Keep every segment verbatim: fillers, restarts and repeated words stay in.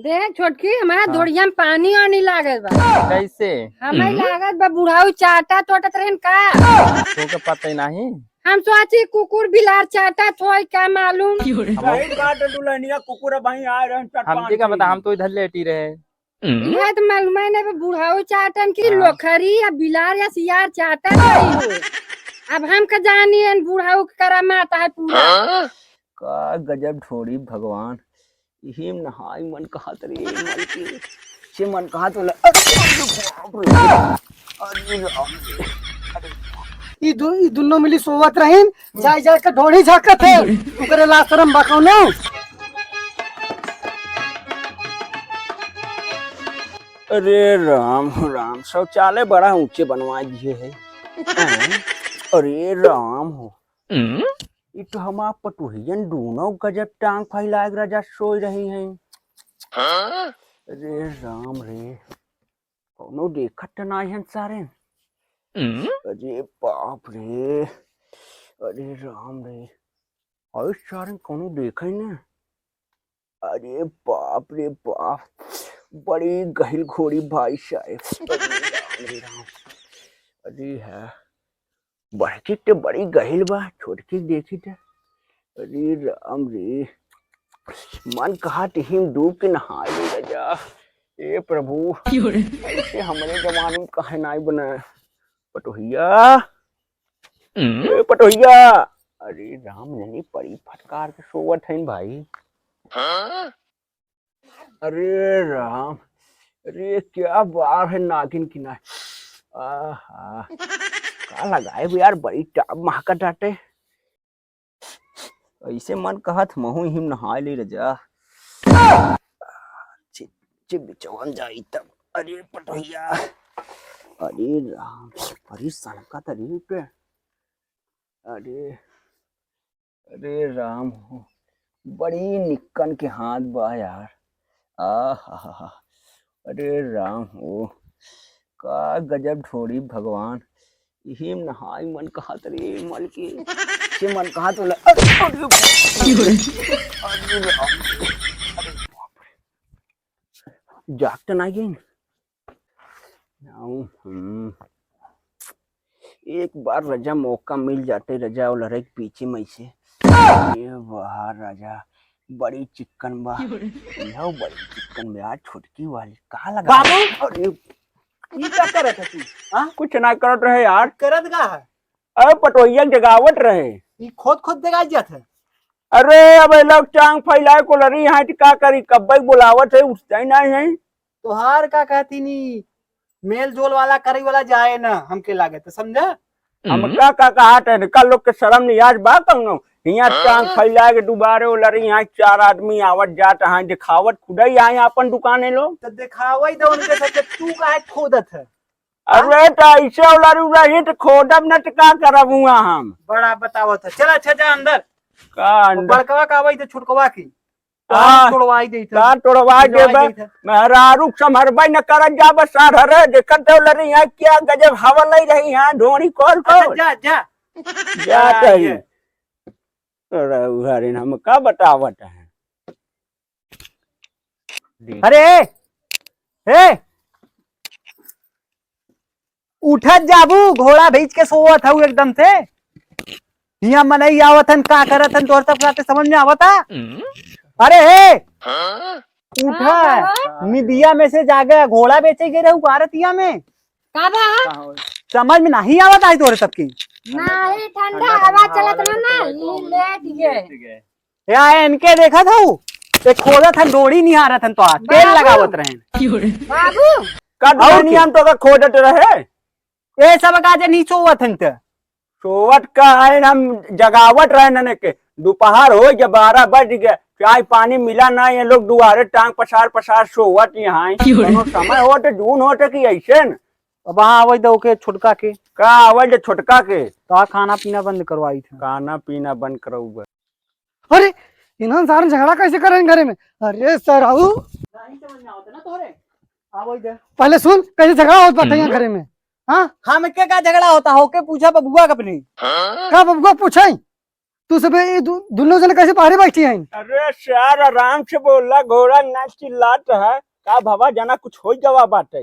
देख छोटकी, हमारा हाँ। ढोड़िया में पानी वानी लागल बा। कैसे? हमें हम्म। लागत बा बुढ़ाऊ चाटा तोटत रहन का? तोके पता ही नहीं। हम सोची कुकुर बिलार चाटा थोई का मालूम। क्यों रे? हम सही बात है दुल्हनिया, कुकुर अब वहीं आ रहे हैं, चाट हमके पान का पता, पी। हम तो इधर लेटी रहे। इहे तो मालूम है ना, बुढ़ाऊ चाटन की हाँ। लोखरी या बिलार या सियार चाटन रही हो। अब हम का जानी एन बुढ़ाऊ के करामात है पूरा। हाँ? का गजब ढोड़ी भगवान। इही में नहाई मन कहत रे, मन की, से मन कहत होला, अरे बाप रे, अरे राम रे, अरे बाप रे। ई दु-, ई दुनो मिली सोवत रहीन, जाई जाई के ढोड़ी झाँकत है, ओकरे लाज शरम बा कौनो? अरे राम, राम, शौचालय बड़ा ऊँचे बनवा दिए है। हैं? अरे राम हो। ई तो हमार पटुहियन दूनो गजब टांग फैलाए के राजा सोई रही हैं। अरे राम रे, कौनो देखत त नाई हन सारे। अरे बाप रे, अरे राम रे, अरे सारे कौनो देखे न। अरे बाप रे बाप, बड़ी गहिल घोड़ी भाई साहब। अरे राम रे राम। अरे है, बड़की ते बड़ी गहिल बा, छोटकी देखी ते। अरे राम रे, मन कहा तिहिम डूब के नहाए ले राजा। ए प्रभु, क्यों रे? ऐसे हमरे जमाने में काहे नाई बना? पटोहिया, हम्म? ए पटोहिया। अरे राम, जनी परी फटकार के सोवत हईन भाई। हाँ? अरे राम, अरे क्या बार है नागिन की ना। आहा, का लगाए बे यार, बड़ी टाप महका डाटे। ऐसे मन कहत महू हिम नहाए ले रजा। चे, चे बिचवन जाई तब। अरे पटोहिया, अरे राम, अरे सनका तरी पे। अरे, अरे राम हो, बड़ी निक्कन के हाथ बा यार। आहा, अरे राम हो, का गजब ढोड़ी भगवान। इही में नहाई मन कहत रे, मन के, से मन कहत होला। अरे, अरे, अरे राम, अरे बाप रे। जाग त ना गई। आऊ, हम्म। एक बार रजा मौका मिल जाते, रजा और लड़ाई के पीछे में से। ये वाह रजा, बड़ी चिक्कन बा। यह बड़ी चिक्कन बा यार, छोटकी वाली। कहाँ लगा? बाबू! अरे, ई का करत है तू? हाँ? कुछ ना करत रहे यार। करत का है? अरे पटोहिया के जगावत रहे। ई खोद खोद जगाई जात है। अरे अब ये लोग टांग फैलाए को लड़ी हैं तो का करी, कब्बे बुलावत है, उठते ही नहीं है। तोहार का कहती नी, मेल जोल वाला करे वाला जाए ना, हमके लागे तो समझा। हम हम्म। का का कहत है, कल लोग के शर्म लिहाज बा कौनो? हियाँ हाँ। टांग फैलाए के दुबारे वो लड़ी हैं, चार आदमी आवत जात हैं, दिखावत खुदा ही आए अपन दुकाने लोग। तो दिखावे ही तो उनके साथ, तू काहे खोदत है? अरे तो ऐसे उलारू रही तो खोदब न तो का करब हुआ हम। बड़ा बतावत है। चल अच्छा जा अंदर। का वो अंदर? बड़कवा का आवाज दे, छोटकवा की। हाँ। तोड़वाई देत है। का तोड़वाई तोड़वाई देबे? देत है। मेहरारू संभरबे न करत जाबे सार हरे, देखत हो लरी है क्या गजब हवा लई रही है, ढोनी खोल अच्छा, खोल। जा, जा। जा हाँ, कही। ये। अरे उहरिन हम का बतावत है। देख। अरे, ए, ए, उठत जाबू, घोड़ा भींच के सोवत हऊ एकदम से। हियाँ मनई आवत हन, का करत हन, तोहर सब बातें समझ में आवता? अरे, ए, उठा, हाँ, हाँ। निदिया में से जागे, घोड़ा बेचे गए रहू का रतिया में? का बा? समझ में नहीं आवत आई तोहरे सबके। नहीं, ठंडा हवा चलत रहा ना, ई लेट गए। या इनके देखत हऊ? ते खोदत हन, डोरी निहारत हन तो आ, तेल बाबू। लगावत रहन। बाबू। का और दुल्हनिया क्या? हम तो का खोदत रहे? ए सब का जे नीचे सोवत हन ते। सोवत का है, हम जगावत रहन ने के। दोपहर हो गया, बारह बज गया, चाय पानी मिला ना, ये लोग दुआरे टांग पसार पसार सोवत यहाँ हैं। क्यों रे? कोनो समय होत, जून होत कि ऐसे न। अब हाँ, आवे दो के छोटका के। का आवे दे छोटका के? का खाना पीना बंद करवाई थे। खाना पीना बंद करौबे। अरे, इन्हन सारन झगड़ा कैसे करें घरे में? अरे सर, आऊ। नहीं समझ में आवत ना तोहरे। आवे दे। पहले सुन, कैसे झगड़ा होत बाटे यहाँ हम्म। घरे में? हाँ? हमके का झगड़ा होता हो के पूछा बबुआ के अपनी। का बबुआ पूछे? तू सबे ये दु-, दुनो जने कैसे बाहरे बैठी हैं? अरे सार, आराम से बोला, घोड़ा ना चिल्लात है। का भवा जना कुछ हो गवा बाटे?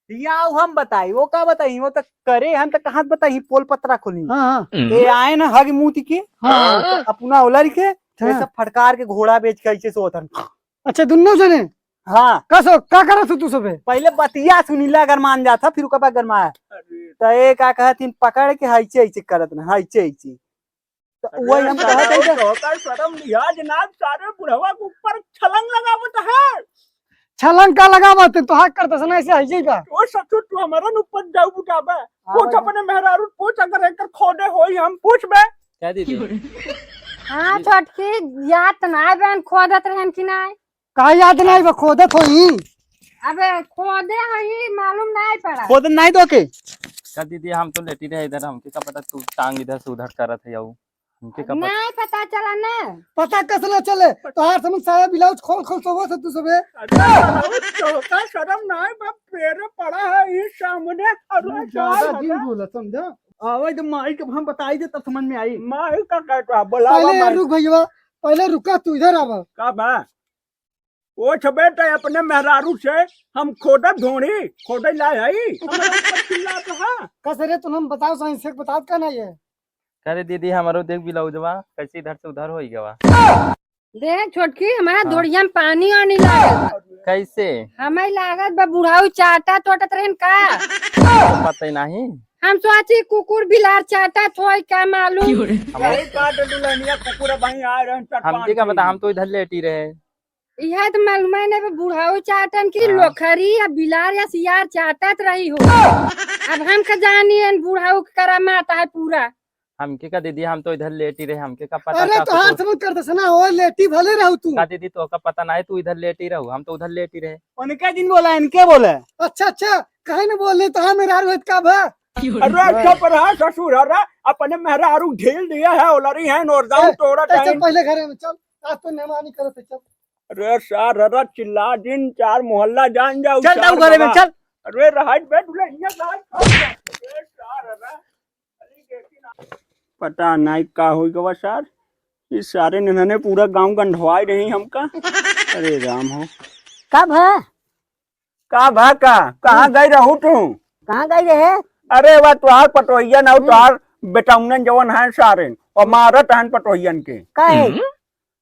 या हम बताई, वो का बताई, वो तो करे हम तो कहाँ बताई, पोल पतरा खोली। हाँ, हाँ। ये आए ना हग मूत के, हाँ। अपना ओलर के, ये हाँ। सब फटकार के घोड़ा बेच के ऐसे सोतन। अच्छा, दुनो जने? हाँ। का सो, का करत हो तू सबे? पहले बतिया सुनीला अगर मान जाता, फिर ओकर बाद गरमाया। अरे। तो ये का कहत हिन, पकड़ के हाइचे हाइचे करत ना, हाइचे हाइचे। तो अरे वही हम सारे, कहत हई कि तोहका शरम लिहाज ना, सारे बुढ़वा के ऊपर छलंग लगावत है। छलंग का लगावत है? तोहार करदसना ऐसे हाइचे बा। ओ ससुर, तू हमारा न ऊपर जाऊ बुझाबे। हाँ पूछ भाई। अपने मेहरारू पूछ, अगर एकर खोदे होई हम पूछबे। क्या दीदी? हाँ छोटकी, याद तो ना बहन खोदत रहन कि ना? का याद नहीं बा, खोदत होई। अबे खोदे हई, मालूम नहीं पड़ा। खोदे नहीं तो के? का दीदी, हम तो लेटी रहे इधर, हमके का पता तू टांग इधर से उधर करत है, आऊ हमके का पता? नहीं पता चला ना। पता कस ना चले? तोहार समझ साया ब्लाउज खोल खोल सोवत है तू सबे। अरे, तोहका शरम नहीं बा, पेरे पड़ा है ये सामने। अरे, ज्यादा का दिन है? बोला, समझा? आवे तो माई के हम बताई दे, तब समझ में आई। माई का कहता, बोलावा पहले माई। रुक भैया, पहले रुका, तू इधर आवा। का बा? ओ छबे, ते अपने मेहरारू से हम खोदत ढोंढी, खोदे लाए हई, हमारे ऊपर चिल्लात हा। कस रे, तुम हम बताओ, सही से बताओ का नहीं है? करे दीदी, हमारो देख ब्लाउजवा, कैसे इधर से उधर होई गवा। देख छोटकी, हमारा हाँ। धोड़िया में पानी आनी लागल बा। कैसे? हमें लागत बा बुढ़ाऊ चाटा तोटत रहन का? पता ही नहीं। हम सोची कुकुर बिलार चाटा थोई का मालूम। क्यों रे? हम यही काट दुल्हनिया कुकुर भाई आ रहे हैं, चट हमके पान का पी। पता, हम तो इधर लेटी रहे। इहे तो मालूम है ना, बुढ़ाऊ चाटन की हाँ। लोखरी या बिलार या सियार चाटत रही हो। अब हम का जानी एन बुढ़ाऊ के करामात है पूरा। हमके का दीदी, हम तो इधर लेटी रहे, हमके का पता अरे का तोहार कुछ समझ करदसना हो, लेटी भले रहू तू। का दीदी, तोहका पता नहीं, तू इधर लेटी रहू, हम तो उधर लेटी रहे। उनके जिन बोला, इनके बोले। अच्छा, अच्छा, काहे न बोले, तोहार मेहरारू है का बा? अरे चुप रहा ससुर, अरे अपने मेहरारू ढील दिया है, ओलरी है, नोरदाऊ ए, तोड़ा ए, चल टाइम। पहले घरे में चल, आज तो मेहमानी करत है, चल। अरे सार, अरे चिल्ला दिन चार मोहल्ला जान जाऊ, चल, सार जाऊ घरे में, बाबा। चल। अरे रहाई बैठ ले, हियां रहाई। अरे सार, अरे। पता नहीं का होई गवा सार, ई सारे इन्होंने पूरा गांव गंधवाई रही हमका। अरे राम हो। का भा? का भा का? कहाँ हम्म। गई रहू तू? कहाँ गई रहे? अरे वा तोहार पटोहिया ना, हम्म। तोहार बेटौनन जवन है सारे, और मारत हन पटोहियन के। का है? हम्म।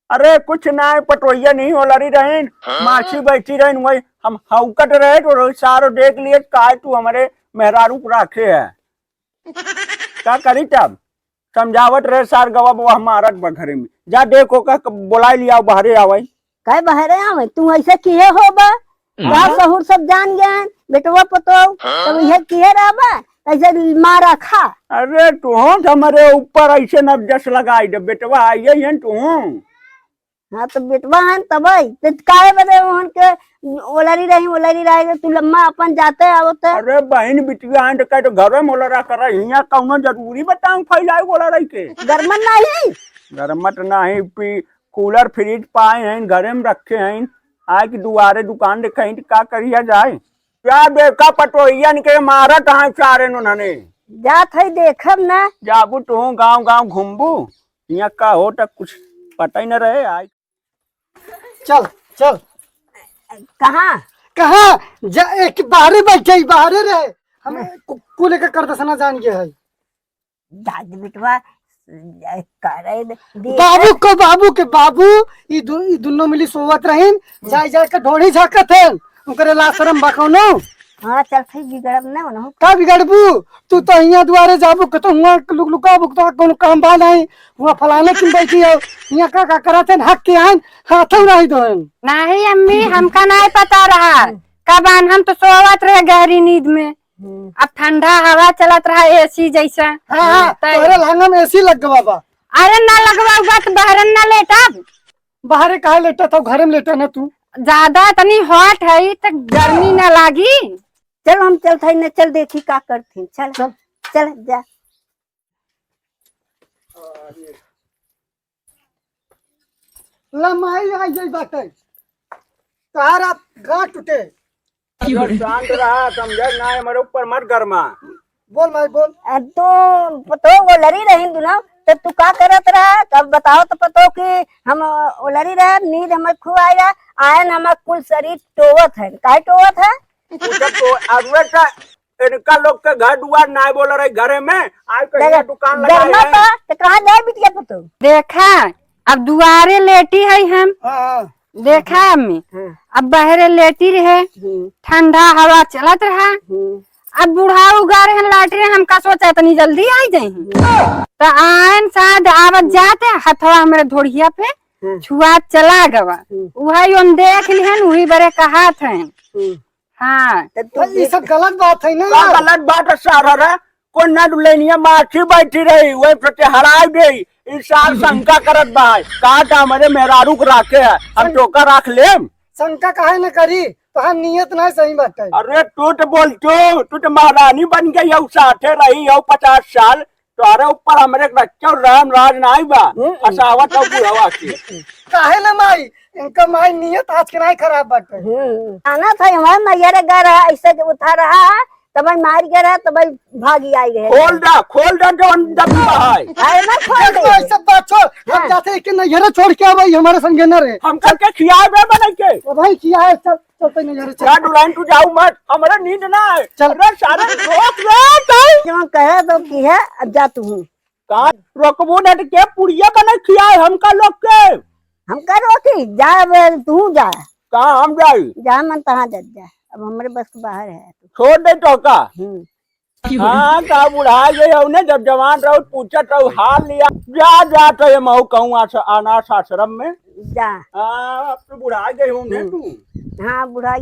अरे कुछ ना है, पटोहिया नहीं ओलरी रहीन, हाँ? माछी बैठी रहीन, वही हम हौकत रहे तो सारो देख लिए, काय तू हमारे मेहरारू को राखे है। का करी तब? समझावत रहे सार गवा बवा हमारत बा घरे में। जा देखो का क-, बोलाई लियाओ, बाहरे आवे। काहे बाहरे आवे? तू ऐसे किहे हो बा? हाँ? सास सहुर सब जान गए, बेटवा पतो, तब इहे किहे रहबा? ऐसे मारा खा। अरे तू तो हमारे ऊपर ऐसे नरजस लगाई दे, बेटवा आइए हैं तू। हाँ, तो बेटवा हन तबई, तो काहे बदे ओहन के ओलरी रही, ओलरी रही, तू लम्मा अपन जाते आवते। अरे बहिन बिटिया हन, तो कहे तो घरे में ओलरा कर रही, हियाँ कौनो जरूरी बताऊँ फैलाए ओलरा के? गरमन नहीं? गरमत नहीं, पी-, कूलर फ्रिज पाए हैं, घरे में रखे हैं, आए कि दुआरे दुकान देखे हैं, तो का करिया जाए? क्या देखा पटोहियन के मारत हैं सारे उन्होंने। जात है देखब ना। जाबू तू गाँव गाँव घूमबू, यहाँ का हो तक कुछ पता ही न रहे। आई चल, चल। कहाँ? कहाँ? जा, एक बाहरे बैठे, बाहरे रहे। हमें कु-, कुल एक करदसना जान गया है। दादी बेटवा, ए, करे दे, दे। बाबू को, बाबू के बाबू, ई दु-, ई दुनो मिली सोवत रहीन, जाए, जाए के ढोढ़ी झाँकत हैं। उनकरे लाज शरम बा कौनो? हाँ, चल, फिर बिगड़ब ना, उन्हों। का बिगड़बू? तू तो हियाँ दुआरे जाबू, कतो हुआँ लुक-, लुकाबू, तो कौनो काम बा नहीं। हुआँ फलाने किन बैठी हो, हियाँ का, का करत हैं, हक के आइन, हाथों नहीं दोहन। नहीं अम्मी, हमका नहीं पता रहा। कब आन, हम तो सोवत रहे गहरी नींद में। हम्म। अब ठंडा हवा चलत रहा, एसी जैसा। हाँ, हाँ, तो तोहरे लहंगा में एसी लग गवा बा। अरे ना लगवा बा तो बहरन ना लेटब। बाहरे काहे लेटत हो, घरे में लेटा ना तू। ज्यादा इतनी हॉट है तो गर्मी ना लागी। चल हम चलत हई ना, चल देखी का करथिन, चल। चल। चल जा। लमाई आ गई बाटे। तोहार आप गांठ टूटे। अरे शांत रहा, समझे ना, हमारे ऊपर मत गरमा। बोल माई, बोल। आ, तो, तो वो लड़ी रही दुनो, तो तू का करत रहा? कब बताओ तो पतो कि हम ओलरी रहे, नींद हमें खूब आया, आयन हमार कुल शरीर टोवत है। काहे टोवत है? उ तो तो अरुए का इनका लोग के घर दुआर नाय बोल रहे, घरे में आय कहिया देख, दुकान लगाए गरमा हैं। बा, तो कहाँ जाए बिटिया पुतू? देखा, अब दुआरे लेटी है हम। हाँ, हाँ। देखा अम्मी, हाँ। अब बहरे लेटी रहे, हम्म। ठंडा हवा चलत रहा। हम्म। अब बुढ़ाऊ गा रहे लाट रहे, हमका सोचा तनी जल्दी आई जाई। हम्म। तो आयन साथ आवत जाते हथवा हमरे धोड़िया पे हम्म। छुआ चला गवा। हम्म। उहइ ओन देख लिहन, उही बरे कहात हैं। हम्म। हाँ। तो तू भाई, ये सब गलत बात है ना का यार। गलत बात है सारा रे? कोन ना दुल्हनिया माछी बैठी रही, वही प्रति हराई दे। ई सार शंका करत बा, का तो हमरे मेहरारू के राखे है, हम शंका तोका राख लेम। शंका काहे न करी, तोहार नियत ना सही बाटे। अरे तू तो बोल, तू, तू तो महारानी बन गई हो, साथे रही हो पचास साल, तोहरे ऊपर हमरे रच्चो राम राज नाई बा, हम्म। फसावत हो बुढ़वा के। काहे ना माई, इनका माई नियत आज के नाई खराब बाटे। हम्म। आना था हमारे मैया रे घर है, ऐसे के उठा रहा है, तब मार के रहा, तब भागी आई गए। खोल दा, खोल दा जवन दबा है। अरे ना खोल देख दे। भाई, सब बात छोड़, हम हाँ। जाते हैं कि नैहरे छोड़ के आवे, हमारे संगे न रहे। हम करके खियाए बे बने के। ओ भाई, खिया है, चल। चलते नहीं यार, चल। जा दुल्हन, तू जाऊ मत, हमरे नींद ना है। चल। अरे सारे रोक ले तू। जो कहे तो की है, अब जा तू। कहाँ रोकबू ना तो के पुड़िया बने खियाए हमका लोग के? हमका रोकी? जा बे, तू जा। कहाँ हम जाई? जा मन तहाँ जा, जा। अब हमरे बस के बाहर है। छोड़ दे तो का? हम्म। हाँ, का बुढ़ा गए हो ने, जब जवान रहो, पूछत रहो, हाल लिया। जा, जा, तो ये महू कहूँ आस-, अनाथ आश्रम में। जा। हाँ, अब तो बुढ़ा गए हो ने हम्म। तू। हाँ, बुढ़ा